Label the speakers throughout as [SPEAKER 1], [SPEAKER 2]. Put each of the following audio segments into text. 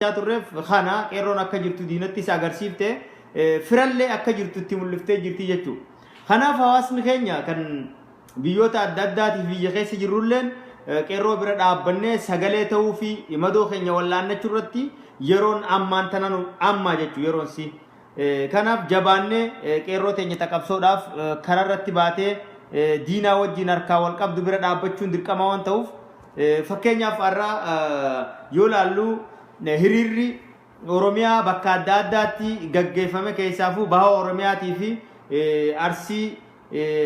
[SPEAKER 1] Turreef kana qeerroon akka jirtu diinattis agarsiifte, firallee akka jirtu itti mul'iftee jirti jechuudha. Kanaaf hawaasni keenya kan biyyoota adda addaatiif biyya keessa jirrulleen qeerroo bira dhaabbannee sagalee ta'uu fi madoo keenya wallaannachuu irratti yeroon ammaan tananu ammaa jechuudha yeroon si. Kanaaf jabaannee qeerroo teenya taqabsoodhaaf karaa irratti baatee diinaa wajjin harkaa wal qabdu bira dhaabbachuun dirqama waan ta'uuf, fakkeenyaaf har'a yoo laallu hiriirri Oromiyaa bakka adda addaatti gaggeeffame, keessaafuu baha Oromiyaatii fi Arsii,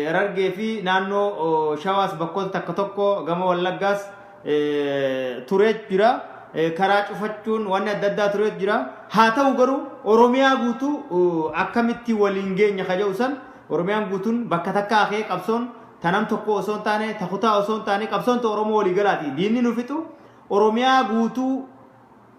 [SPEAKER 1] Harargee fi naannoo Shawaas bakkoota takka tokko gama Wallaggaas turee jira. Karaa cufachuun wanni adda addaa turee jira. Haa ta'u garuu Oromiyaa guutuu akkamitti waliin geenya ka jedhu san, Oromiyaan guutuun bakka takka akee qabsoon tanam tokko osoo hin taane, ta kutaa osoo hin taane, qabsoon ta Oromoo waliigalaati. Diinni nu fixu Oromiyaa guutuu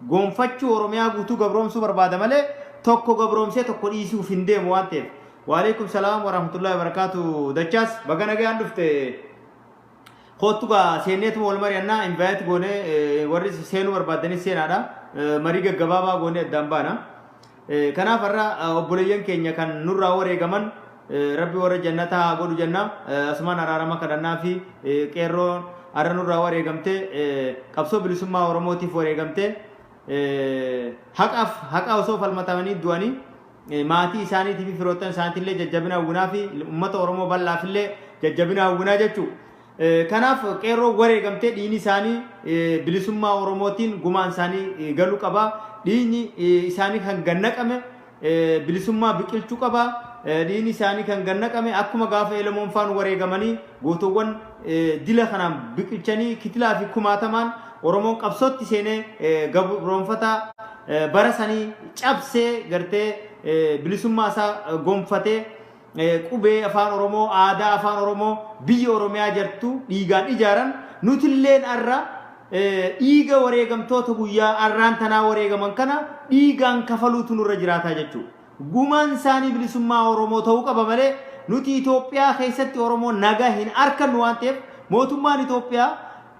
[SPEAKER 1] gonfachuu, Oromiyaa guutuu gabroomsuu barbaada malee tokko gabroomsee tokko dhiisuuf hin deemu waan ta'eef. Waalaikum salaam warahmatullahi wabarakaatu. Dachaas baga nagaan dhufte. Koottu gaa, seenneetuma wal mari'annaa. Invite goone, warri seenuu barbaadanis seenaadha. Marii gaggabaabaa goone addaan baana. Kanaaf har'a obboleeyyan keenya kan nurraa wareegaman Rabbi warra jannataa haa godhu jenna. Asumaan araarama kadhannaa fi qeerroon har'a nurraa wareegamte qabsoo bilisummaa Oromootiif wareegamte, haqaaf haqa osoo falmatamanii du'anii, maatii isaaniitii fi firoottan isaaniitillee jajjabina hawwinaa fi uummata Oromoo bal'aafillee jajjabina hawwinaa jechuudha. Kanaaf qeerroo wareegamtee dhiigni isaanii bilisummaa Oromootiin gumaan isaanii galuu qaba. Dhiigni isaanii kan gannaqame bilisummaa biqilchuu qaba. Dhiigni isaanii kan gannaqame akkuma gaafa Elemoon faan wareegamanii gootowwan dila kanaan biqilchanii kitilaa fi kumaatamaan Oromoon qabsootti seenee gabroonfataa bara sanii cabsee gartee bilisummaa isaa gonfatee qubee afaan Oromoo, aadaa afaan Oromoo, biyya Oromiyaa jirtu dhiigaan ijaaran, nutilleen arra dhiiga wareegamtoota guyyaa arraan tanaa wareegaman kana dhiigaan kafaluutu nurra jiraataa jechuudha. Gumaan isaanii bilisummaa Oromoo ta'uu qaba malee nuti Itoophiyaa keessatti Oromoo nagaa hin arkannu waan ta'eef, mootummaan Itoophiyaa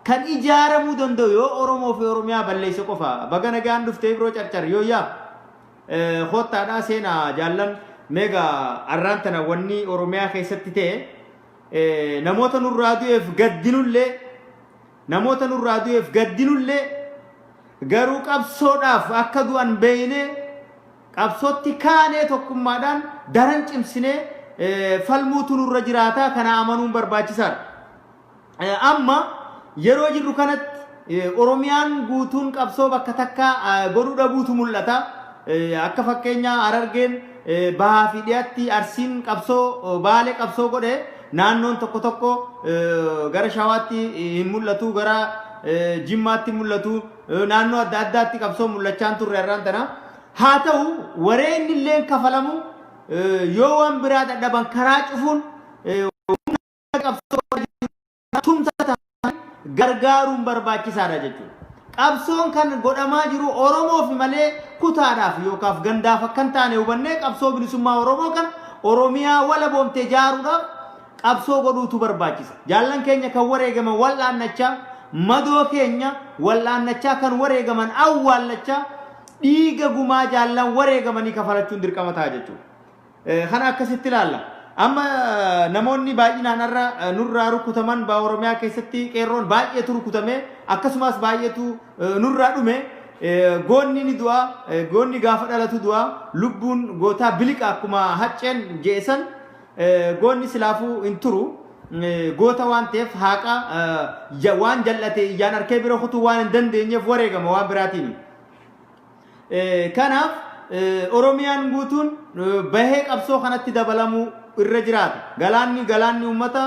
[SPEAKER 1] kan ijaaramuu danda'u yoo Oromoo fi Oromiyaa balleesse qofa. Baga nagaan dhuftee biroo carcar yooyyaa. Koottaadhaa seenaa jaallan. Meega arraan tana wanni Oromiyaa keessatti ta'e, namoota nurraa du'eef gaddinullee, namoota nurraa du'eef gaddinullee, garuu qabsoodhaaf akka du'an beeynee qabsootti kaanee tokkummaadhaan daran cimsinee falmuutu nurra jiraataa, kana amanuun barbaachisaadha. Amma yeroo jirru kanatti Oromiyaan guutuun qabsoo bakka takka godhuu dhabuutu mul'ata. Akka fakkeenyaa Harargeen bahaa fi dhiyaatti, Arsiin qabsoo, Baalee qabsoo godhe, naannoon tokko tokko gara Shawaatti hin mul'atu, gara Jimmaatti mul'atu, naannoo adda addaatti qabsoo mul'achaa hin turre har'aan tana. Haa ta'u wareenni illee kafalamu yoo waan biraa dadhaban karaa cufuun qabsoo tumsa ta'anii gargaaruun barbaachisaadha jechuudha. Qabsoon kan godhamaa jiru Oromoof malee kutaadhaaf yookaaf gandaaf akka hin taane hubannee qabsoo bilisummaa Oromoo kan Oromiyaa walaboomte ijaaruudhaaf qabsoo godhuutu barbaachisa. Jaallan keenya kan wareegaman wal'aannachaa, madoo keenya wal'aannachaa, kan wareegaman awwaallachaa, dhiiga gumaa jaallan wareegamanii kafalachuun dirqama ta'a jechuudha. Kana akkasitti ilaalla. Amma namoonni baay'inaan har'a nurraa rukutaman, baha Oromiyaa keessatti qeerroon baay'eetu rukutame, akkasumas baay'eetu nurraa dhume. Goonni ni du'a, goonni gaafa dhalatu du'a, lubbuun gootaa biliqa akkuma hacceen jeesan, goonni silaafuu hin turu. Goota waan ta'eef haaqa waan jal'ate ijaan arkee bira kutuu waan hin dandeenyeef wareegama waan biraatiin. Kanaaf Oromiyaan guutuun bahee qabsoo kanatti dabalamuu irra jiraata. Galaanni uummata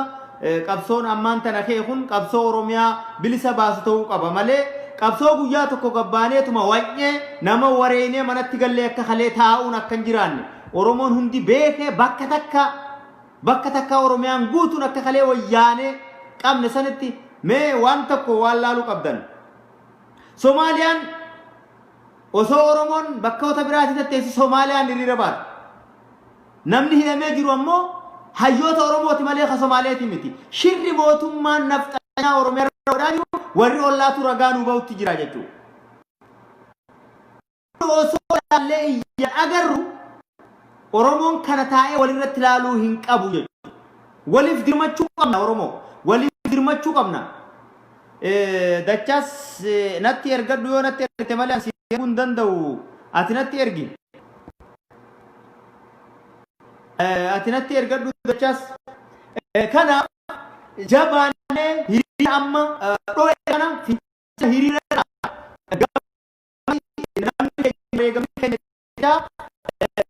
[SPEAKER 1] qabsoon ammaan tana ka'e kun qabsoo Oromiyaa bilisa baasu ta'uu qaba malee qabsoo guyyaa tokko gabbaaneetuma wanyee nama wareeynee manatti gallee akka kalee taa'uun akka hin jiraanne Oromoon hundi beekee bakka takka bakka takka Oromiyaan guutuun akka kalee wayyaanee qabne sanitti. Mee waan tokko waan laaluu qabdan. Somaaliyaan osoo Oromoon bakkoota biraatti tatteessi Somaaliyaan hiriira baate. Namni hidhamee jiru ammoo hayyoota Oromooti malee ka Somaaliyaati miti. Shirri mootummaan nafxanyaa Oromiyaa irra godhaa jiru warri ollaatu ragaa nuu bahutti jira jechuudha. laallee iyyaan agarru Oromoon kana taa'ee walirratti ilaaluu hin qabu jechuudha. Waliif dirmachuu qabna Oromoo. Waliif dirmachuu qabna. Dachaas natti ergadhu yoo natti ergite malee ani si erguu hin danda'u. Ati natti ergi. Ati natti ergadhu dachaas. Kanaaf jabaannee hiriira amma dho'e kana fincila hiriira namni keenya wareegamni keenya jechaa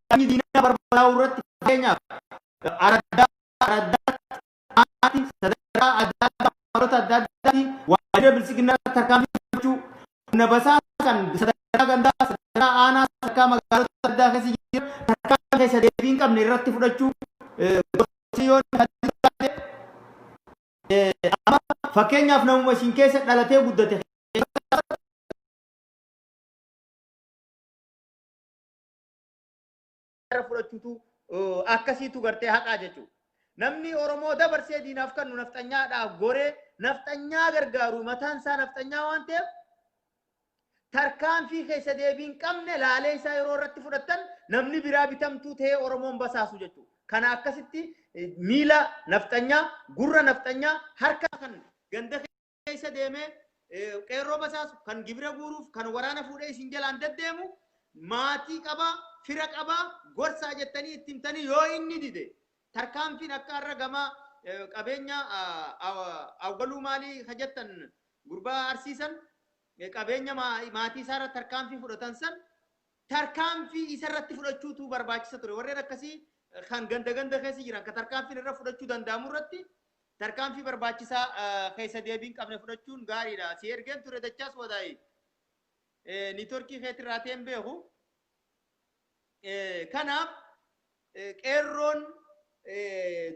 [SPEAKER 1] qaamni diinaa barbadaa'uu irratti fakkeenyaaf araddaa araddaatti sadarkaa adda addaa magaalota adda addaatti waajjira biltsiginnaa tarkaanfii fudhachuu humna basaasan sadarkaa gandaa sadarkaa aanaa sadarkaa magaalota adda addaa keessa jira tarkaanfii keessa deebii hin qabne irratti fudhachuu gorsi yoo taate amma fakkeenyaaf namuma isin keessa dhalatee guddate irra fudhachuutu akkasiitu gartee haqaa jechuudha. Namni Oromoo dabarsee diinaaf kannu nafxanyaadhaaf goree nafxanyaa gargaaru mataan isaa nafxanyaa waan ta'eef tarkaanfii keessa deebii hin qabne laalee isaa yeroo irratti fudhattan namni biraa bitamtuu ta'ee Oromoon basaasu jechuudha. Kana akkasitti miila nafxanyaa, gurra nafxanyaa, harka kan ganda keessa deemee qeerroo basaasu, kan gibira guuruuf, kan waraana fuudhee isin jalaan deddeemu maatii qabaa, fira qabaa, gorsaa jettanii itti himtanii yoo inni dide tarkaanfiin akka har'a gama qabeenya awwaluu maalii ka jettan gurbaa arsiisan qabeenya maatii isaa irratti tarkaanfii fudhatan san tarkaanfii isa irratti fudhachuutu barbaachisa ture. Warreen akkasii kan ganda ganda keessa jiran kan tarkaanfiin irra fudhachuu danda'amu irratti tarkaanfii barbaachisaa keessa deebii hin qabne fudhachuun gaariidha. Si ergeen ture dachaas wadaayi. Niitworkii keetirraa ta'een beeku. Kanaaf qeerroon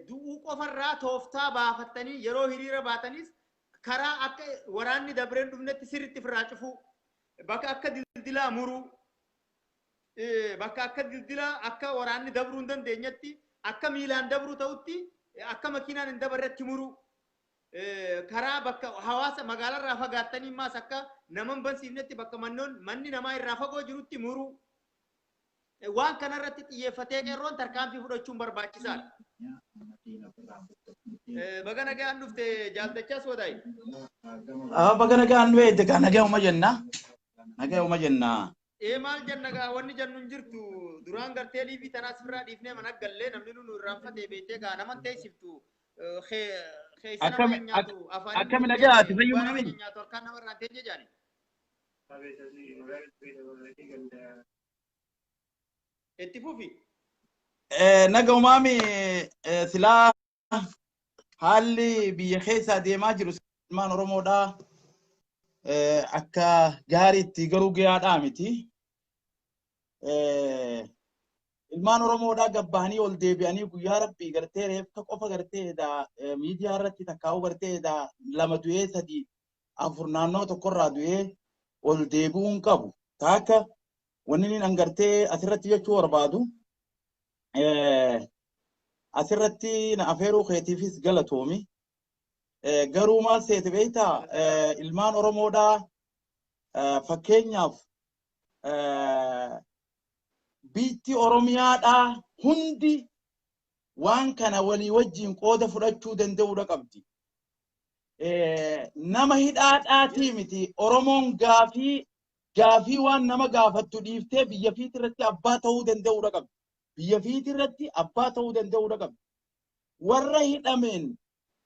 [SPEAKER 1] du'uu qofarraa tooftaa baafattanii yeroo hiriira baatanis karaa akka waraanni dabree hin dhufnetti sirriitti ofirraa cufuu bakka akka dildilaa muruu bakka akka dildilaa akka waraanni dabruu hin dandeenyetti akka miilaan dabruu ta'utti akka makiinaan hin dabarretti muruu karaa bakka hawaasa magaalarraa fagaattanii maas akka nama hin bansiifnetti bakka mannoon manni namaa irraa fagoo jirutti muruu waan kanarratti xiyyeeffatee qeerroon tarkaanfii fudhachuun barbaachisaadha. Baga nagaan dhufte jaaldachaa soodaayi.
[SPEAKER 2] Baga nagaan nu eegde gaa nagayuma jenna. Nagayuma jenna.
[SPEAKER 1] Ee maal jenna gaa wanni jennu hin jirtu duraan gartee liivii tanaas irraa dhiifnee mana gallee namni nu irraanfatee beektee gaa naman teessiftu keessa nama
[SPEAKER 2] Akkami
[SPEAKER 1] hin nyaatu afaan
[SPEAKER 2] akkami nagaa ati fayyuma
[SPEAKER 1] nama
[SPEAKER 2] mami?
[SPEAKER 1] hin nyaatu harkaan nama irraan teenye jaani. Itti fufi.
[SPEAKER 2] Nagaumaami silaa haalli biyya keessaa deemaa jiru ilmaan Oromoodhaa akka gaariitti garuu gahaadhaa miti. Ilmaan Oromoodhaa gabbahanii ol deebi'anii guyyaa rabbii gartee reeffa qofa gartee edaa miidiyaa irratti takkaa'uu gartee edaa lama du'ee sadii afur naannoo tokkorraa du'ee ol deebi'uu hin qabu. Taakka wanni inni an gartee asirratti jechuu barbaadu asirratti na afeeruu keetiifis galatoomi. Garuu maal seete beektaa ilmaan Oromoodhaa fakkeenyaaf biitti Oromiyaadhaa hundi waan kana walii wajjin qooda fudhachuu danda'uudha qabdi. Nama hidhaadhaatii miti Oromoon gaafii gaafii waan nama gaafattu dhiiftee biyya fiiti irratti abbaa ta'uu danda'uudha qabdi. Biyya fiiti irratti abbaa ta'uu danda'uudha qabdi. Warra hidhameen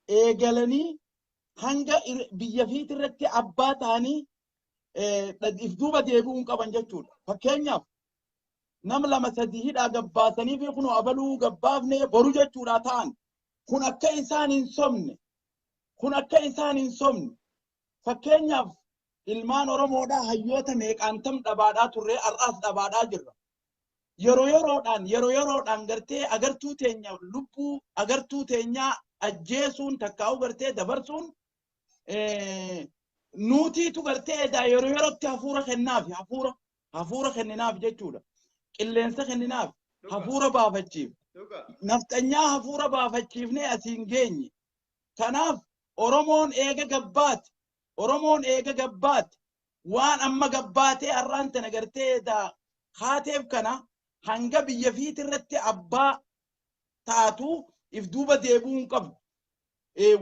[SPEAKER 2] eegalanii hanga biyya fiiti irratti abbaa ta'anii if duuba deebi'uu hin qaban jechuudha. Fakkeenyaaf nama lama sadii hidhaa gabbaasanii fi kunoo abaluu gabbaafne boru jechuudha ta'an kun akka isaan hin sobne kun akka isaan hin sobne fakkeenyaaf ilmaan Oromoodhaa hayyoota meeqaantam dhabaadhaa turree har'aas dhabaadhaa jirra. Yeroo yeroodhaan yeroo yeroodhaan gartee agartuu teenya lubbuu agartuu teenyaa ajjeesuun takkaa'uu gartee dabarsuun nuutiitu gartee edaa yeroo yerootti hafuura kennaafi hafuura hafuura kenninaaf jechuudha. Qilleensa kenninaaf hafuura baafachiif. Nafxanyaa hafuura baafachiifnee asiin geenye. Kanaaf Oromoon eega gabbaate Oromoon eega gabbaate waan amma gabbaatee har'aan tana gartee edaa Kaateef kana hanga biyya fiitirratti abbaa taatu if duuba deebi'uu hin qabdu.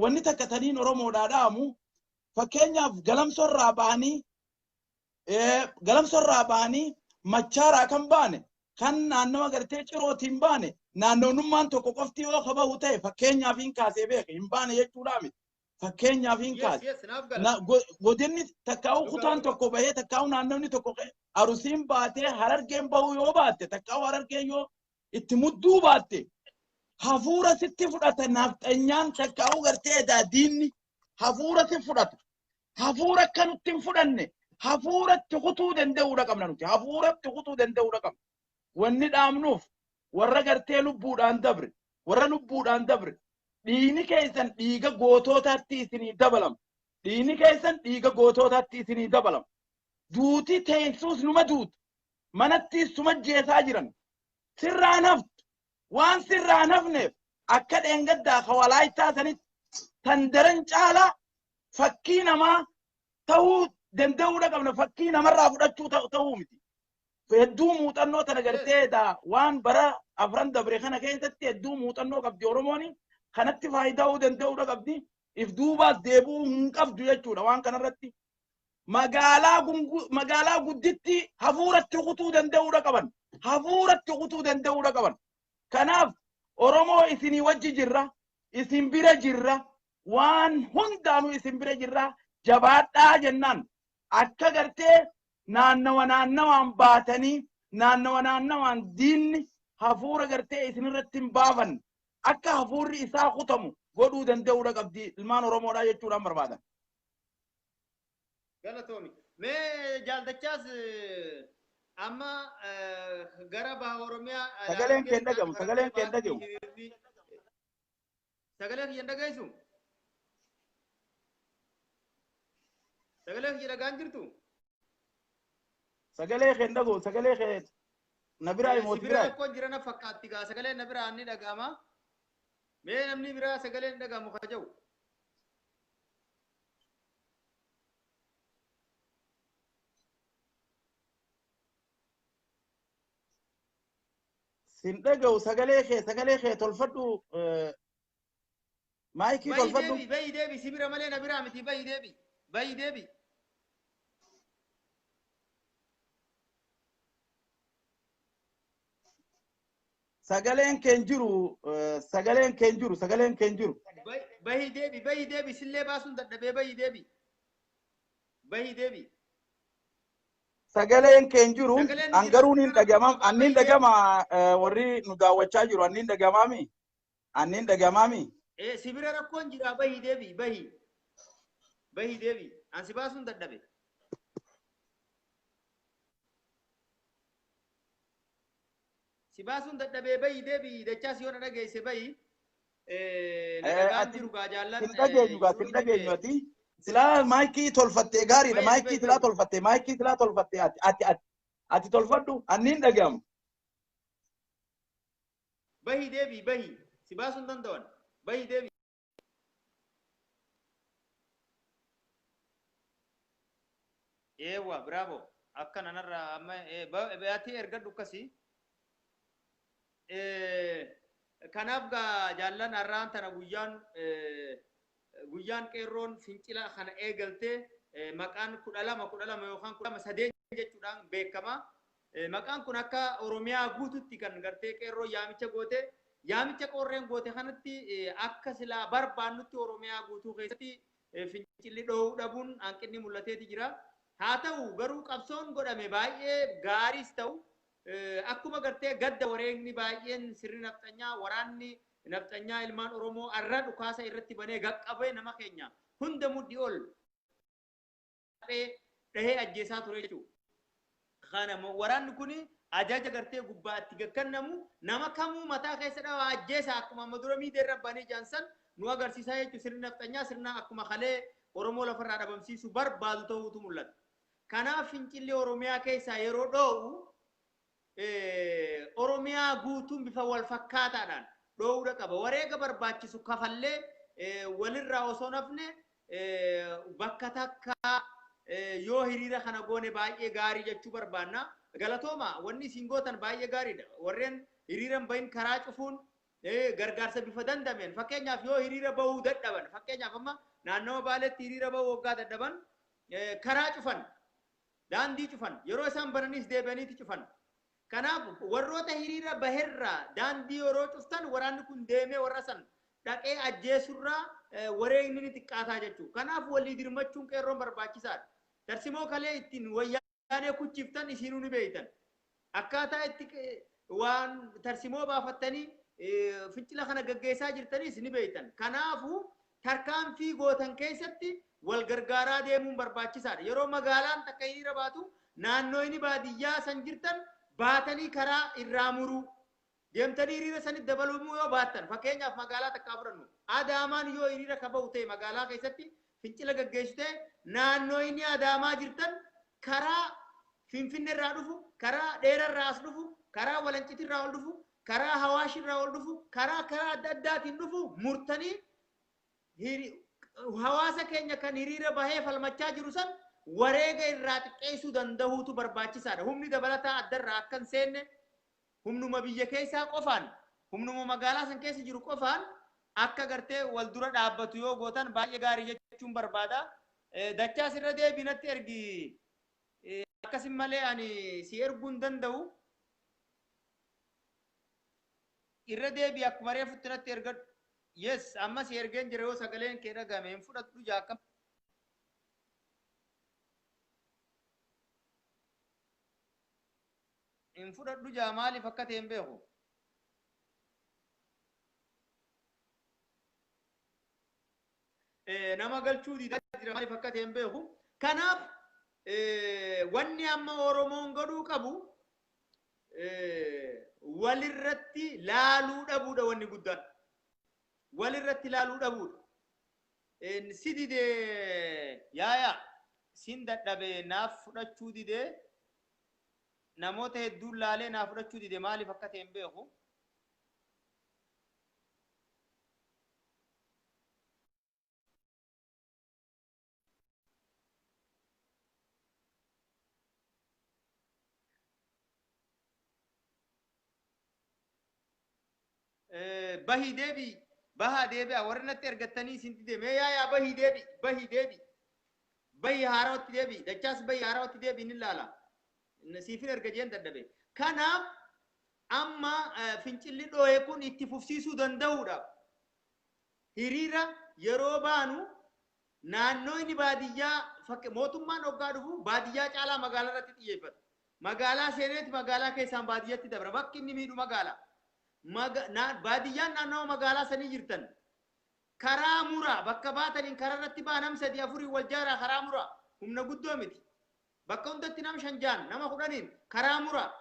[SPEAKER 2] Wanni takka taniin Oromoodhaa dhaamu, fakkeenyaaf galamsorraa bahanii Machaaraa kan baane, kan naannawa gartee Cirootiin baane, naannoonummaan tokko qofti yoo kabahu ta'e, fakkeenyaaf hin kaasee beeke, hin baane jechuudhaa miti. Fakkeenyaaf hin kaase. Godinni takkaa'u kutaan tokko bahee, takkaa'u naannonni tokko, Arusiin baatee Harargeen bahuu yoo baatte, takkaa'u Harargeen yoo itti mudduu baatte, hafuura sitti fudhata nafxanyaan, takkaa'u gartee edaa diinni hafuura si fudhata. Hafuura akka nutti hin fudhanne hafuuratti kutuu danda'uudha qabna nuti. Hafuuratti kutuu danda'uudha qabna. Wanni dhaamnuuf warra gartee lubbuudhaan dabre, warra lubbuudhaan dabre, dhiigni keessan dhiiga gootootaatti isinii dabalama. Dhiigni keessan dhiiga gootootaatti isinii dabalama. Duuti teessuus numa duutu. Manattis suma jeesaa jiran. Sirraan haftu. Waan sirraan hafneef akka dheengaddaa ka Walaayittaa sanitti tan daran caalaa fakkii namaa ta'uu danda'uudha qabna. Fakkii namarraa fudhachuu ta'uu miti. Hedduu muuxannoo tana gartee waan bara afran dabre kana keessatti hedduu muuxannoo qabdi Oromoon, kanatti faayidaa danda'uudha qabdi. If duubaas deebi'uu hin qabdu jechuudha waan kanarratti. Magaalaa gudditti hafuuratti kutuu danda'uudha qaban. Hafuuratti kutuu danda'uudha qaban. Kanaaf Oromoo, isinii wajji jirra. Isin bira jirra. Waan hundaanuu isin bira jirra. Jabaadhaa jennaan. Akka gartee naannawa naannawaan baatanii, naannawa naannawaan diinni hafuura gartee isinirratti hin baafanne, akka hafuurri isaa kutamu godhuu danda'uudha qabdi ilmaan Oromoodhaa jechuudhaan barbaadan.
[SPEAKER 1] Galatoomi. Mee jaaldachaas, amma gara baha Oromiyaa.
[SPEAKER 2] Sagaleen kee hin dhagamu, sagaleen kee hin dhagamu.
[SPEAKER 1] Sagalee kiyya hin dhageessu? Sagalee kiyya dhagaan jirtu?
[SPEAKER 2] Sagalee kee hin dhagahu, sagalee kee na biraa
[SPEAKER 1] Si
[SPEAKER 2] himooti
[SPEAKER 1] bira
[SPEAKER 2] biraa.
[SPEAKER 1] rakkoon jira na fakkaatti gaa, sagaleen na biraa ni dhaga'ama. Mee namni biraa sagaleen hin dhagahamu ka jedhu.
[SPEAKER 2] Sin dhagahu sagalee kee tolfadhu, maayikii
[SPEAKER 1] Bayi
[SPEAKER 2] tolfadhu.
[SPEAKER 1] deebi, bayi deebi, si bira malee na biraa miti, bayi deebi. Bayi deebi.
[SPEAKER 2] Sagaleen kee hin jiru, sagaleen kee hin jiru, sagaleen kee hin jiru.
[SPEAKER 1] Bahi deebi, bahi deebi, sillee baasuun dadhabee, bahi deebi. Bahi deebi.
[SPEAKER 2] Sagaleen kee hin jiru.
[SPEAKER 1] Sagaleen ni
[SPEAKER 2] An
[SPEAKER 1] jira.
[SPEAKER 2] garuu niin dhagama, annin dhagama, warri nu daawwachaa jiru annin dhagamaami. Annin dhagamaami.
[SPEAKER 1] Si bira rakkoon jira, bahi deebi, bahi. Bahi deebi. An si baasuun dadhabe. Si baasuun dadhabee, bahi deebi, dachaas yoo na dhageesse bahi. Na dhagaan
[SPEAKER 2] Ati
[SPEAKER 1] jiru gaa jaallan.
[SPEAKER 2] sin dhageenyu gaa, sin dhageenyu ati. Silaa maayikii tolfattee gaariidha.
[SPEAKER 1] Bayi,
[SPEAKER 2] Maayikii
[SPEAKER 1] bayi,
[SPEAKER 2] silaa
[SPEAKER 1] bayi.
[SPEAKER 2] tolfattee, maayikii silaa tolfattee, ati tolfadhu, annin dhagamu.
[SPEAKER 1] Bahi deebi, bahi. Si baasuun danda'an. Bahi deebi. Eewwa, bravo. Akka nanarraa amma ati ergadhu akkasii. Kanaaf gaa jaallan, har'aan tana guyyaan qeerroon fincila kana eegaltee maqaan 12 12 yookaan 12 3 jechuudhaan beekama. Maqaan kun akka Oromiyaa guututti kan gartee qeerroo yaamicha goote, yaamicha qorreen goote kanatti akka silaa barbaannutti Oromiyaa guutuu keessatti fincilli dhoowuu dhabuun hanqinni mul'ateeti jira. Haa ta'u garuu qabsoon godhame baay'ee gaariis ta'u, akkuma gartee gadda wareegni baay'een sirni nafxanyaa, waraanni nafxanyaa ilmaan Oromoo arra dhukaasa irratti banee gaqqabee nama keenya hunda mudhii ol dhahee ajjeesaa ture jechuudha. Kana waraanni kun ajaja gartee gubbaatti gakkannamu nama kamuu mataa keessa dhawaa ajjeesa, akkuma amma dura miidhee rabbanii jaansan nu agarsiisaa jechuudha. Sirni nafxanyaa sirna akkuma kalee Oromoo lafarraa dhabamsiisuu barbaadu ta'uutu mul'ata. Kanaaf fincilli Oromiyaa keessaa yeroo dho'u Oromiyaa guutuun bifa wal fakkaataadhaan dho'uudha qaba. Wareega barbaachisu kafallee walirraa osoo nafne bakka takka Yoo hiriira kana goone baay'ee gaarii jechuu barbaanna. Galatooma, wanni isin gootan baay'ee gaariidha. Warreen hiriiran bahin karaa cufuun, gargaarsa bifa dandameen, fakkeenyaaf yoo hiriira bahuu dadhaban, fakkeenyaaf amma naannawa Baaleetti hiriira bahuu waggaa dadhaban, karaa cufan, daandii cufan, yeroo isaan bananis deebi'aniiti cufan. Kanaaf warroota hiriira baherraa daandii yeroo cuftan, waraanni kun deemee warra san dhaqee ajjeesurraa wareegni ni xiqqaataa jechuudha. Kanaaf walii dirmachuun qeerroon barbaachisaadha. Tarsimoo kalee ittiin wayyaanee kuchiftan isinuu ni beeytan. Akkaataa itti waan tarsimoo baafattanii fincila kana gaggeessaa jirtanis ni beeytan. Kanaafuu tarkaanfii gootan keessatti wal gargaaraa deemuun barbaachisaadha. Yeroo magaalaan takka hiriira baatu, naannoo inni baadiyyaa san jirtan baatanii karaa irraa muruu. Deemtanii hiriira sanitti dabalumuu yoo baattan, fakkeenyaaf magaalaa takkaa fudhannu. Adaamaan yoo hiriira ka bahu ta'e, magaalaa keessatti fincila gaggeessu ta'e, naannoo inni Adaamaa jirtan karaa Finfinnee irraa dhufu, karaa dheerarraa as dhufu, karaa Walancitirraa ol dhufu, karaa Hawaashirraa ol dhufu, karaa adda addaatiin dhufu murtanii hawaasa keenya kan hiriira bahee falmachaa jiru san wareega irraa xiqqeessuu danda'uutu barbaachisaadha. Humni dabalataa addarraa akka hin seenne humnuma biyya keessaa qofaan, humnuma magaalaa san keessa jiru qofaan akka gartee wal dura dhaabbatu yoo gootan baay'ee gaarii jechuun barbaada. Dachaas irra deebii natti ergi. Akkasin malee ani si erguu hin danda'u. Irra deebii akkuma reefutti natti ergadhu. Yes, amma si ergeen jira, yoo sagaleen kee dhagahame hin fudhadhu jaakkam. Hin fudhadhu jaa, maaliif akka ta'e hin beeku. Nama galchuu didaa jira, maaliif akka ta'e hin beeku. Kanaaf wanni amma Oromoon godhuu qabu walirratti laaluu dhabuudha wanni guddaan. Walirratti laaluu dhabuudha. Si didee yaayaa sin dadhabe, naaf fudhachuu didee, namoota hedduun laalee naaf fudhachuu dide, maaliif akka ta'e hin beeku. Bahii deebii, bahaa deebi'a, warri natti ergattanii isin dide, mee yaayaa bahii deebi, bahii deebi, bahii haarawatti deebi, dachaas bahii haarawatti deebi, ni ilaala siifin erga jeen dadhabe. Kanaaf amma fincilli dhoohe kun itti fufsiisuu danda'uudhaaf hiriira yeroo baanu naannoo inni baadiyyaa, mootummaan hoggaa dhufu baadiyyaa caalaa magaalaa irratti xiyyeeffata. Magaalaa seeneeti magaalaa keessaan baadiyyatti dabra, bakki inni miidhu magaalaa. Baadiyyaan naannawa magaalaa sanii jirtan karaa muraa, bakka baataniin karaa irratti baa, nam sadii afurii wal jaaraa karaa muraa, humna guddoo miti. Bakka hundatti nam shan jaan nama 10n karaa muraa,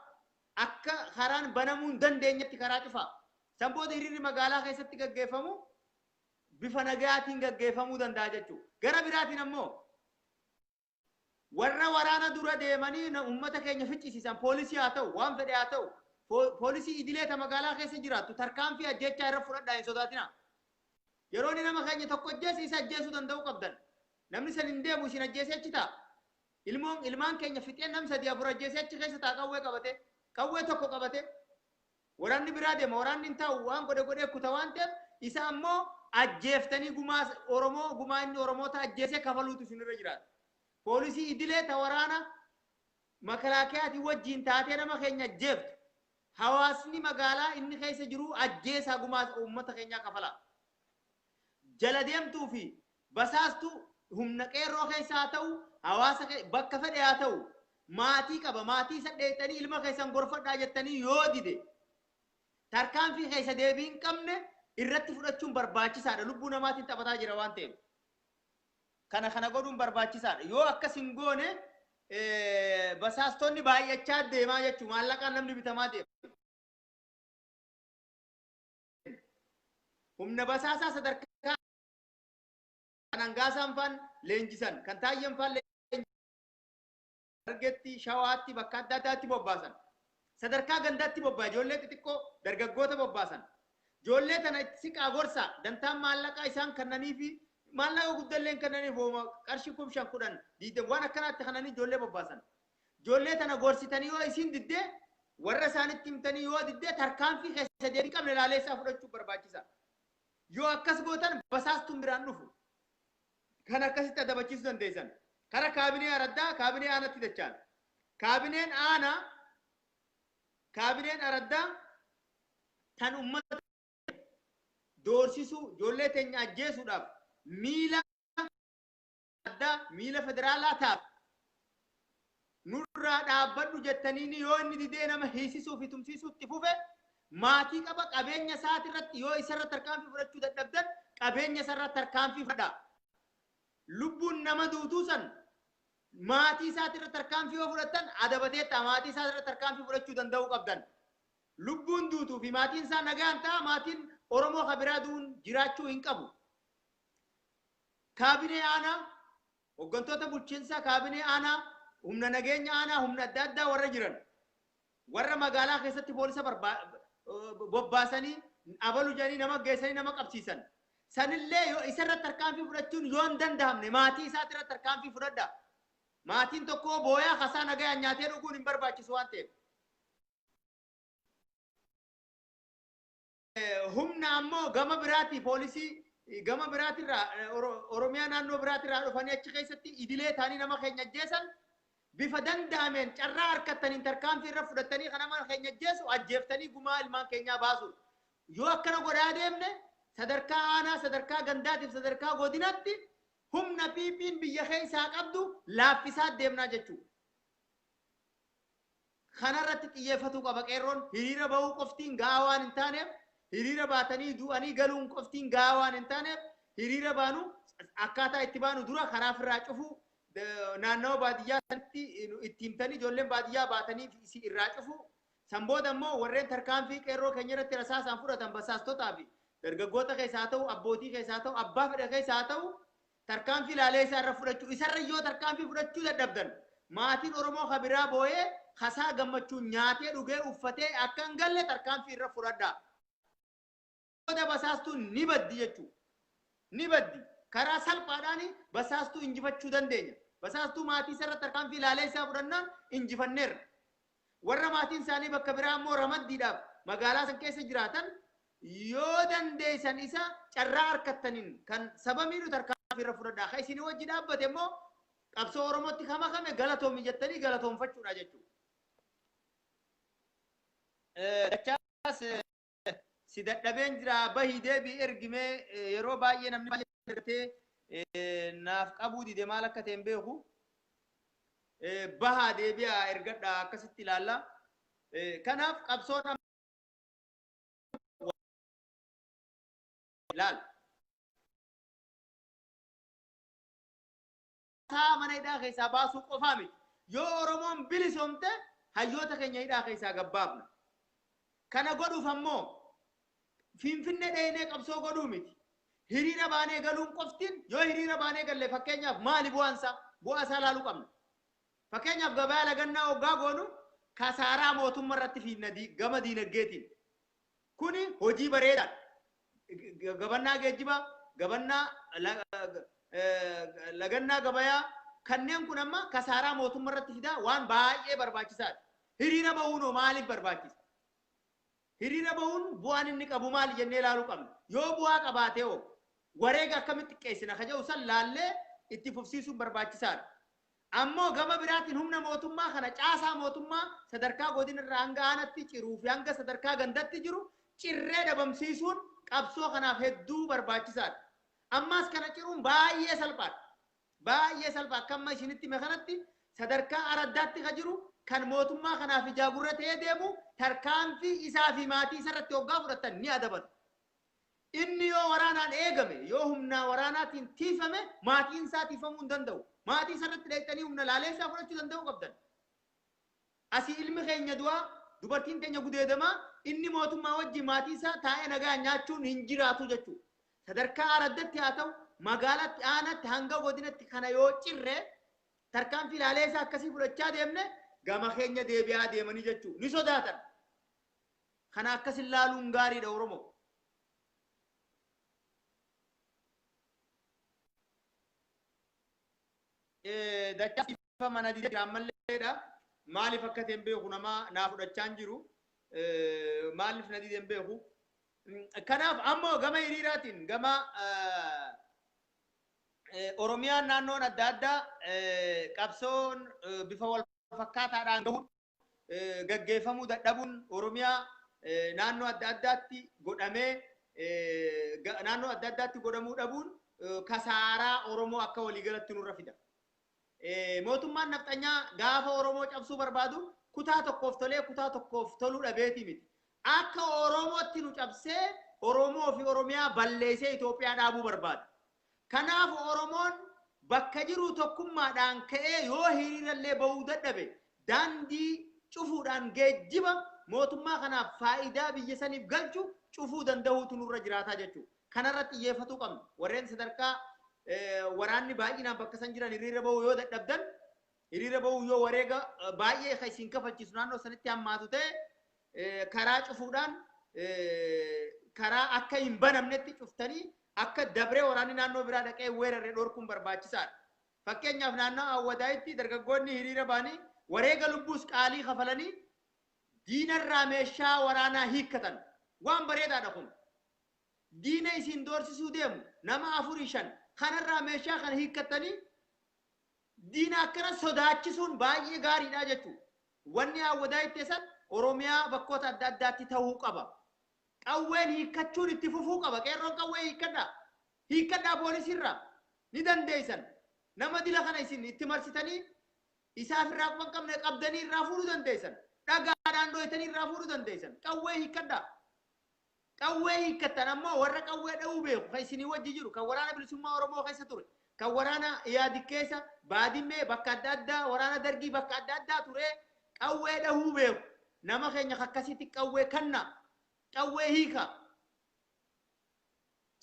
[SPEAKER 1] akka karaan banamuu hin dandeenyetti karaa cufaa. San booda hiriirri magaalaa keessatti gaggeeffamu bifa nagayaatiin gaggeeffamuu danda'a jechuudha. Gara biraatiin ammoo warra waraana dura deemanii uummata keenya ficcisiisan, poolisii haa ta'u, waan fedhe haa ta'u, poolisii idilee ta magaalaa keessa jiraattu tarkaanfii ajjechaa irra fudhadhaa, hin sodaatina. Yeroo inni nama keenya tokko ajjeese isa ajjeesuu danda'uu qabdan. Namni san hin deemu, isin ajjeesee achi ta'a. Ilmoon ilmaan keenya fixee nam sadii afur ajjeesee achi keessa ta'a, qawwee qabate, qawwee tokko qabate. Waraanni biraa deema, waraanni hin taa'u, waan godhe godhee kuta waan ta'eef, isa ammoo ajjeeftanii gumaa Oromoo, gumaa inni Oromoota ajjeesee kafaluutu isinirra jiraata. Poolisii idilee ta waraana makalaakiyaatii wajjiin taatee nama keenya ajjeeftu, hawaasni magaalaa inni keessa jiru ajjeesaa, gumaa uummata keenyaa kafalaa. Jala deemtuu fi basaastuu humna qeerroo keessa haa ta'u, hawaasa bakka fedhe haa ta'u, maatii qaba, maatii isa dheeyxanii ilma keessan gorfadhaa jettanii yoo dide tarkaanfii keessa deebii hin qabne irratti fudhachuun barbaachisaadha. Lubbuu namaatiin taphataa jira waan ta'eef. Kana godhuun barbaachisaadha. Yoo akkas hin goone basaastonni baay'achaa deemaa jechuudha. Maallaqaan namni bitamaa deema. Humna basaasaa sadarkaa kan Hangaasaan faan leenjisan, kan Taayyeen faan leenjisan, Argetti, Shawaatti, bakka adda addaatti bobbaasan. Sadarkaa gandaatti bobbaa ijoollee xixiqqoo dargaggoota bobbaasan. Ijoollee tana itti siqaa gorsa, dantaan maallaqaa isaan kannanii fi Maallaqa guddallee hin kennaniif, hooma qarshii 5,000, 10, 20 waan akkanaatti kananii ijoollee bobbaasan. Ijoollee tana gorsitanii yoo isin diddee, warra isaanitti himtanii yoo diddee, tarkaanfii keessa deebii qabne laaleessaa fudhachuu barbaachisa. Yoo akkas gootan basaastuun biraan dhufu. Kan akkasitti adabachiisuu dandeessan. Kara kaabinee araddaa, kaabinee aanatti dachaan. Kaabineen aanaa, kaabineen araddaa tan ummata doorsisuu, ijoollee teenya ajjeesuudhaaf miila addaa, miila federaalaa taatu, nurraa dhaabbadhu jettaniini yoo inni didee nama hiisisuu fi tumsiisuutti fufe, maatii qaba, qabeenya isaati irratti yoo isarra tarkaanfii fudhachuu dadhabdan qabeenya isarra tarkaanfii fudhadha. Lubbuun nama duutuu san maatii isaati irra tarkaanfii yoo fudhattan adabateetta, maatii isaa irra tarkaanfii fudhachuu danda'uu qabdan. Lubbuun duutuu fi maatiin isaa nagaan ta'a, maatiin Oromoo ka biraa du'uun jiraachuu hin qabu. Kaabinee aanaa, hooggantoota bulchiinsaa kaabinee aanaa, humna nageenya aanaa, humna adda addaa warra jiran, warra magaalaa keessatti poolisa bobbaasanii abalu jedhanii nama geessanii nama qabsiisan. Sanillee yoo isarratti tarkaanfii fudhachuun yoo hin danda'amne maatii isaati irratti tarkaanfii fudhadha. Maatiin tokko booyaa kasaa nagayaan nyaatee dhuguun hin barbaachisu waan ta'eef. Humna ammoo gama biraati, poolisii gama biraatirraa, Oromiyaa naannoo biraatirraa dhufanii achi keessatti idilee ta'anii nama keenya ajjeesan, bifa danda'ameen carraa harkattaniin tarkaanfii irra fudhattanii kan nama keenya ajjeesu ajjeeftanii gumaa ilmaan keenyaa baasuudha. Yoo akkana godhaa deemne sadarkaa aanaa, sadarkaa gandaatiif sadarkaa godinatti humna PP'n biyya keessaa qabdu laaffisaa deemnaa jechuudha. Kanarratti xiyyeeffatuu qaba qeerroon. Hiriira bahuu qoftiin gahaa waan hin taaneef, hiriira baatanii du'anii galuun qoftiin gahaa waan hin taaneef, hiriira baanu akkaataa itti baanu dura karaa ofirraa cufuu, naannawa baadiyyaa sanatti itti himtanii ijoolleen baadiyyaa baatanii irraa cufuu. San booda immoo warreen tarkaanfii qeerroo keenya irratti rasaasaan fudhatan, basaastotaa fi dargaggoota keessaa haa ta'u, abbootii keessaa haa ta'u, abbaa fedhe keessaa haa ta'u, tarkaanfii laalee isaa irra fudhachuu. Isarra yoo tarkaanfii fudhachuu dadhabdan maatiin Oromoo ka biraa boo'ee kasaa gammachuun nyaatee dhugee uffatee akka hin galle tarkaanfii irra fudhadhaa. Booda basaastuun ni baddi jechuudha. Ni baddi. Karaa salphaadhaan basaastuu injifachuu dandeenya. Basaastuu maatii isarra tarkaanfii laalee isaa fudhannaan injifanneerra. Warra maatiin isaanii bakka biraa immoo ramaddiidhaaf magaalaa san keessa jiraatan, yoo dandeessan isa carraa harkattaniin kan saba miidhu tarkaanfii irra fudhadhaa. Kan isin wajji dhaabbate immoo qabsoo Oromootti kama kame galatoomi jettanii galatoonfachuudha jechuudha. Dachaas si dadhabeen jira, bahii deebii ergimee. Yeroo baay'ee namni baay'ee ergatee naaf qabuu dide, maal akka ta'e hin beeku. Bahaa deebi'aa ergadhaa, akkasitti ilaalla. Kanaaf qabsoon ilaal. Isaa mana hidhaa keessaa baasuu qofaa miti. Yoo Oromoon bilisoomte hayyoota keenya hidhaa keessaa gabbaafna. Kana godhuuf ammoo Finfinnee dheenee qabsoo godhuu miti. Hiriira baanee galuun qoftiin, yoo hiriira baanee galle fakkeenyaaf maali bu'aan isaa? Bu'aa isaa ilaaluu qabna. Fakkeenyaaf gabaa lagannaa hoggaa goonu kasaaraa mootummaa irratti fiinna gama diinagdeetiin. Kuni hojii bareedaadha. Gabannaa geejjibaa, gabannaa lagannaa gabayaa kanneen kun amma kasaaraa mootummaa irratti fidaa waan baay'ee barbaachisaadha. Hiriira bahuun hoo maaliif barbaachisa? Hiriira bahuun bu'aan inni qabu maali jennee ilaaluu qabna. Yoo bu'aa qabaate hoo wareega akkamitti xiqqeessina ka jedhu san laallee itti fufsiisuun barbaachisaadha. Ammoo gama biraatiin humna mootummaa kana, caasaa mootummaa sadarkaa godina irraa hanga aanatti ciruu fi hanga sadarkaa gandatti jiru cirree dhabamsiisuun qabsoo kanaaf hedduu barbaachisaadha. Ammaas kana ciruun baay'ee salphaadha. Baay'ee salphaa. Akka amma isinitti hime kanatti sadarkaa araddaatti ka jiru kan mootummaa kanaaf ijaa gurra ta'ee deemu tarkaanfii isaa fi maatii isa irratti hoggaa fudhatan ni adabatu. Inni yoo waraanaan eegame, yoo humnaa waraanaatiin tiifame, maatiin isaa tiifamuu hin danda'u. Maatii isa irratti dheeyxanii humna laaleessaa fudhachuu danda'uu qabdan. Asii ilmi keenya du'aa, dubartiin keenya gudeedamaa, inni mootummaa wajjin maatii isaa taa'ee nagaan nyaachuun hin jiraatu jechuudha. Sadarkaa araddatti haa ta'u, magaalaatti, aanaatti, hanga godinatti kana yoo cirre tarkaanfii laaleessaa akkasii fudhachaa deemne gama keenya deebi'aa deemanii jechuudha. Ni sodaatan. Kana akkas ilaaluun gaariidha Oromoo. Dachaa mana didee jira ammalleedha. Maaliif akka ta'e hin beeku, nama naa fudhachaa hin jiru. Maaliif na didee hin beeku. Kanaaf ammoo gama hiriiraatiin, gama Oromiyaan naannoon adda addaa qabsoon bifa wal fakkaataadhaan gahuun gaggeeffamuu dadhabuun, Oromiyaa naannoo adda addaatti godhamee naannoo adda addaatti godhamuu dhabuun kasaaraa Oromoo akka waliigalatti nurra fida. Mootummaan nafxanyaa gaafa Oromoo cabsuu barbaadu kutaa tokkoof tolee kutaa tokkoof toluu dhabeeti miti. Akka Oromootti nu cabsee Oromoo fi Oromiyaa balleessee Itoophiyaa dhaabuu barbaada. Kanaaf Oromoon bakka jiru tokkummaadhaan ka'ee yoo hiriirallee bahuu dadhabe, daandii cufuudhaan geejjiba mootummaa kanaaf faayidaa biyya saniif galchu cufuu danda'uutu nurra jiraataa jechuudha. Kanarratti xiyyeeffatuu qabna. Warreen sadarkaa waraanni baay'inaan bakka san jiran, hiriira bahuu yoo dadhabdan, hiriira bahuu yoo wareega baay'ee kan isin kafalchiisu naannoo sanitti hammaatu ta'e, karaa cufuudhaan, karaa akka hin banamnetti cuftanii, akka dabree waraanni naannoo biraa dhaqee weerarre dhorkuun barbaachisaadha. Fakkeenyaaf, naannoo Awwadaayitti dargaggoonni hiriira ba'anii wareega lubbuus qaalii kafalanii diinarraa meeshaa waraanaa hiikkatan. Waan bareedaadha kun. Diina isin doorsisuu deemu nama afurii shan kanarraa meeshaa kana hiikkattanii diina akkana sodaachisuun baay'ee gaariidha jechuudha. Wanni Awwadaayitti san Oromiyaa bakkoota adda addaatti ta'uu qaba. Qawween hiikkachuun itti fufuu qaba. Qeerroon qawwee hiikkadhaa. Hiikkadhaa poolisiirraa. Ni dandeessan. Nama dila kana isin itti marsitanii isaaf irraa quban qabne qabdanii irraa fuudhuu dandeessan. Dhagaadhaan dhoytanii irraa fuudhuu dandeessan. Qawwee hiikkadhaa. Qawwee hiikkattan ammoo warra qawwee dha'uu beeku kan isinii wajji jiru, kan Waraana Bilisummaa Oromoo keessa ture, kan waraana Iyaadik keessa, Baadimmee, bakka adda addaa, waraana Dargii bakka adda addaa ture, qawwee dhahuu beeku. Nama keenya akkasitti qawwee kanna. Qawwee hiika.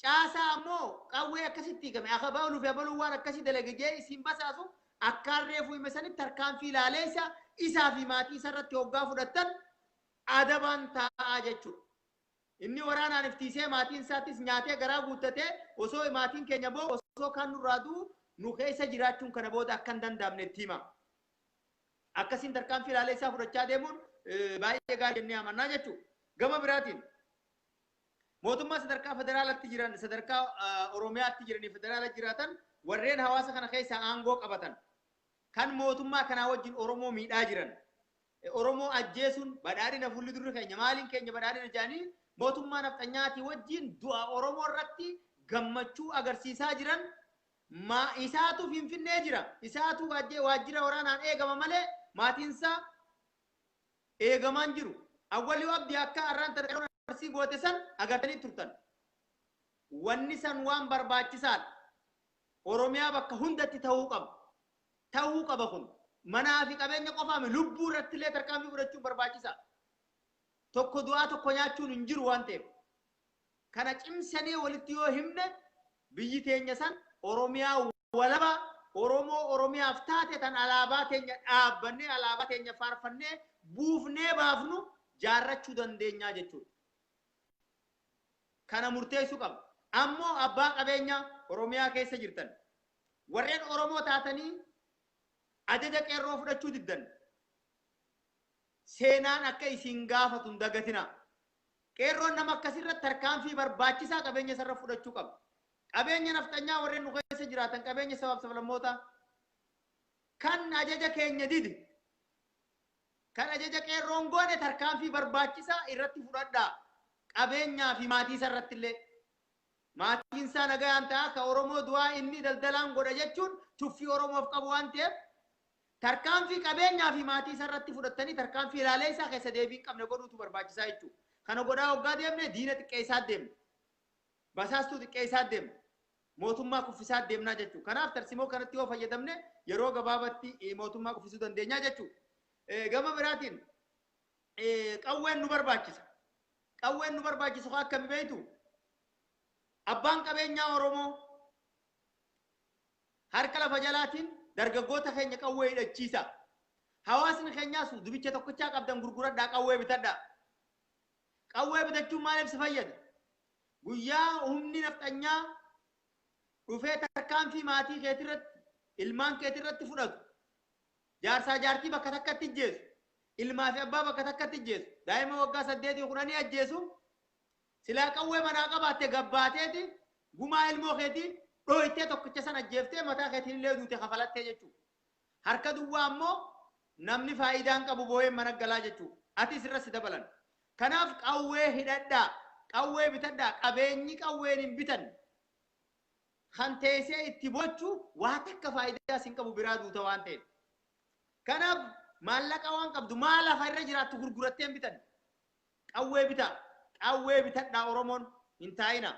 [SPEAKER 1] Caasaa ammoo qawwee akkasitti hiikame. Akabaluu fi abaluu waan akkasii dalage jee isin basaasu, akkaan reefuu hime sanitti tarkaanfii ilaaleessa isaa fi maatii isa irratti hoggaa fudhattan adabaan taa'aa jechuudha. Inni waraanaan iftiisee maatiin isaattis nyaatee garaa guuttatee, osoo maatiin keenya boo osoo kaan nurraa du'u, nu keessa jiraachuun kana booda akka hin danda'amne itti hima. Akkasiin tarkaanfii ilaalee isaa fudhachaa deemuun baay'ee gaarii jennee amannaa jechuudha. Gama biraatiin mootummaa sadarkaa federaalatti jiran, sadarkaa Oromiyaatti jiranii federaala jiraatan, warreen hawaasa kana keessaa aangoo qabatan, kan mootummaa kanaa wajjin Oromoo miidhaa jiran, Oromoo ajjeesuun badhaadhina, fuulli durri keenya maaliin keenya badhaadhina jedhanii mootummaa nafxanyaatii wajjin du'a Oromoo irratti gammachuu agarsiisaa jiran, maa isaatu Finfinnee jira, isaatu waajjira waraanaan eegama malee maatiinsaa eegamaan jiru. Awwalii Abdii akka har'aan tana Arsii goote san agartanii turtan. Wanni san waan barbaachisaadha. Oromiyaa bakka hundatti ta'uu qaba. Ta'uu qaba kun. Manaa fi qabeenya qofaami, lubbuu irratti illee tarkaanfii fudhachuun barbaachisaadha. Tokko du'aa tokko nyaachuun hin jiru waan ta'eef. Kana cimsanii walitti yoo himne, biyyi teenya san Oromiyaa walaba Oromoo Oromiyaaf taate, tan alaabaa teenya dhaabbannee, alaabaa teenya faarfannee buufnee baafnu jaarrachuu dandeenyaa jechuudha. Kana murteessuu qabna. Ammoo abbaa qabeenyaa Oromiyaa keessa jirtan, warreen Oromoo taatanii ajaja qeerroo fudhachuu diddan, seenaan akka isin gaafatu hin dagatinaa. Qeerroon nama akkasirratti tarkaanfii barbaachisaa qabeenya isarra fudhachuu qaba. Qabeenya nafxanyaa warreen nu keessa jiraatan, qabeenya sabaaf sablammootaa kan ajaja keenya dide, kan ajaja qeerroon goone, tarkaanfii barbaachisaa irratti fudhadhaa. Qabeenyaa fi maatii isa irratti illee. Maatiin isaa nagayaan ta'a, ka Oromoo du'aa inni daldalaan godha jechuun tuffii Oromoof qabu waan ta'eef, tarkaanfii qabeenyaa fi maatii isa irratti fudhattanii tarkaanfii ilaalee isaa keessa deebii hin qabne godhuutu barbaachisaa jechuudha. Kana godhaa hoggaa deemne diina xiqqeessaa deemne. Basaastuu xiqqeessaa deemne. Mootummaa kuffisaa deemnaa jechuudha. Kanaaf tarsimoo kanatti yoo fayyadamne yeroo gabaabatti mootummaa kuffisuu dandeenyaa jechuudha. Gama biraatiin qawween nu barbaachisa. Qawween nu barbaachisu akkami beektu? Abbaan qabeenyaa Oromoo harka lafa jalaatiin dargaggoota keenya qawwee hidhachiisa. Hawaasni keenyaas dubicha tokkichaa qabdan gurguradhaa, qawwee bitadhaa. Qawwee bitachuun maaliif si fayyada? Guyyaa humni nafxanyaa dhufee tarkaanfii maatii keetirratti Ilmaan keetii irratti fudhatu. Jaarsaa jaartii bakka takkatti ijjeesu. Ilmaa fi abbaa bakka takkatti ijjeesu. Daa'ima waggaa 8 10 ajjeesu. Silaa qawwee manaa qabaatte gabbaateeti gumaa ilmoo keetii dhooytee tokkicha san ajjeeftee mataa keetiin illee duute kafalattee jechuudha. Harka duwwaa ammoo namni faayidaan qabu boo'een mana galaa jechuudha. Atis irra si dabalan. Kanaaf qawwee hidhadhaa. Qawwee bitadhaa. Qabeenyi qawween hin bitan. Kan teessee itti bochu waa takka faayidaa sin qabu biraa duuta waan ta'eef. Kanaaf maallaqa waan qabdu maa lafa irra jiraattu gurgurattee hin bitan. Qawwee bitaa. Qawwee bitadhaa Oromoon hin taa'ina.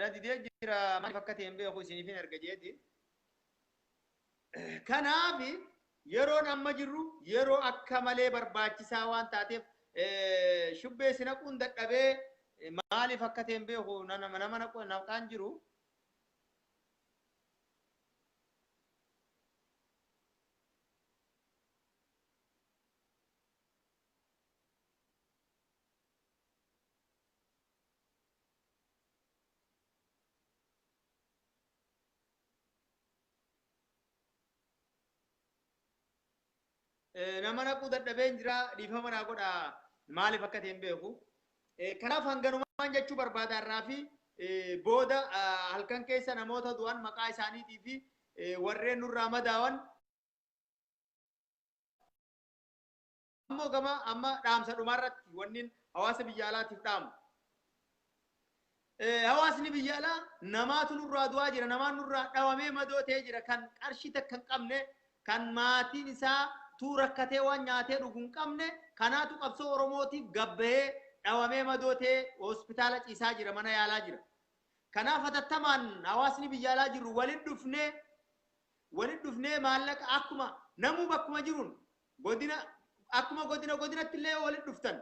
[SPEAKER 1] Na didee jira maaliif akka ta'e hin beeku isiniif hin erga jeeti. Kanaaf yeroon amma jirru yeroo akka malee barbaachisaa waan taateef shubbee si naquun dadhabee maaliif akka ta'e hin beeku nama naqaan jiru. Nama naquu dadhabeen jira dhiifama naa godha maaliif akka ta'e hin beeku. Kanaaf hanganumaan jechuu barbaada irraa fi booda halkan keessa namoota du'an maqaa isaaniitii fi warreen nurraa madaawan ammoo gama amma dhaamsa dhumaarratti wannin hawaasa biyya alaatiif dhaamu. Hawaasni biyya alaa namaatu nurraa du'aa jira, namaan nurraa dhawamee madoo ta'ee jira, kan qarshii takka hin qabne, kan maatiin isaa tuu rakkatee waan nyaatee dhugu hin qabne, kanaatu qabsoo Oromootiif gabbahee dhawamee madoo ta'ee hospitaala ciisaa jira, mana yaalaa jira. Kanaaf hatattamaan hawaasni biyya alaa jirru walitti dhufnee walitti dhufnee maallaqa akkuma namuu bakkuma jiruun godina akkuma godina godinatti illee walitti dhuftan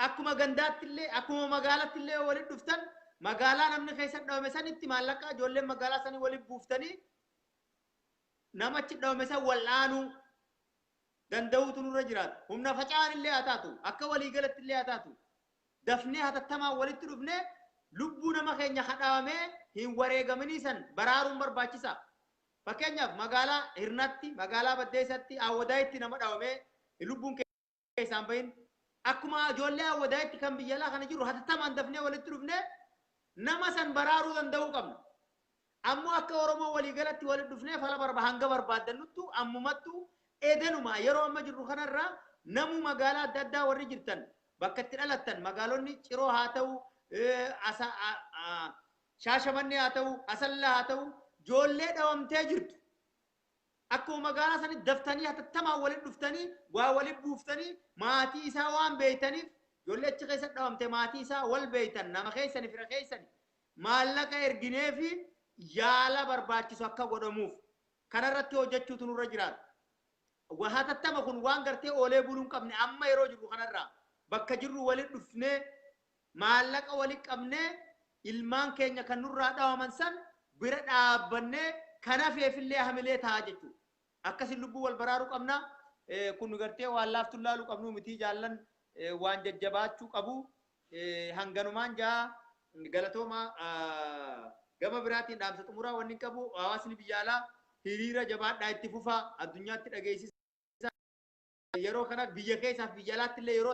[SPEAKER 1] akkuma gandaatti illee akkuma magaalatti illee walitti dhuftan magaalaa namni keessa dhawame sanitti maallaqa ijoolleen magaalaa sanii walitti buuftanii namachi dhawame san wal'aanuu danda'uutu nurra jiraata. Humna faca'an illee haa taatu akka waliigalatti illee haa taatu dafnee hatattamaan walitti dhufnee lubbuu nama keenya kadhaamee hin wareegaminii san baraaruun barbaachisaa. Fakkeenyaaf magaalaa Hirnatti, magaalaa Baddeessatti, Awwadaayitti nama dhawamee lubbuun keessaan bahin. Akkuma ijoollee Awwadaayitti kan biyya alaa kana jiru hatattamaan dafnee walitti dhufnee nama san baraaruu danda'uu qabna. Ammoo akka Oromoo waliigalatti walitti dhufnee fala barba hanga barbaaddannuttu ammumattu edanuma yeroo amma jirru kanarraa namuu magaalaa adda addaa warri jirtan bakka itti dhalattan magaalonni Ciroo haa ta'u, Shaashamannee haa ta'u, Asallaa haa ta'u, ijoollee dhawamtee jirtu. Akkuma magaalaa sanitti daftanii hatattamaan walitti dhuftanii waa walitti buuftanii maatii isaa waan beeytaniif ijoollee achi keessa dhawamte maatii isaa wal beeytan nama keessani fira keessani maallaqa erginee fi yaala barbaachisu akka godhamuuf kanarratti hojjechuutu nurra jiraata. Hatattama kun waan gartee oolee buluu hin qabne amma yeroo jirru kanarraa bakka jirru walitti dhufnee maallaqa walitti qabnee ilmaan keenya kan nurraa dhawaman san bira dhaabbannee kan hafeefillee hamilee ta'a jechuudha. Akkasin lubbuu wal baraaruu qabna. Kun gartee waan laaftuun laaluu qabnu miti jaallan waan jajjabaachuu qabu. Hanganumaan jaa galatooma gama biraatiin dhaamsa xumuraa wanni qabu hawaasni biyya alaa hiriira jabaadhaa itti fufaa addunyaatti dhageessisa. Yeroo kana biyya keessaaf biyya alaatti illee yeroo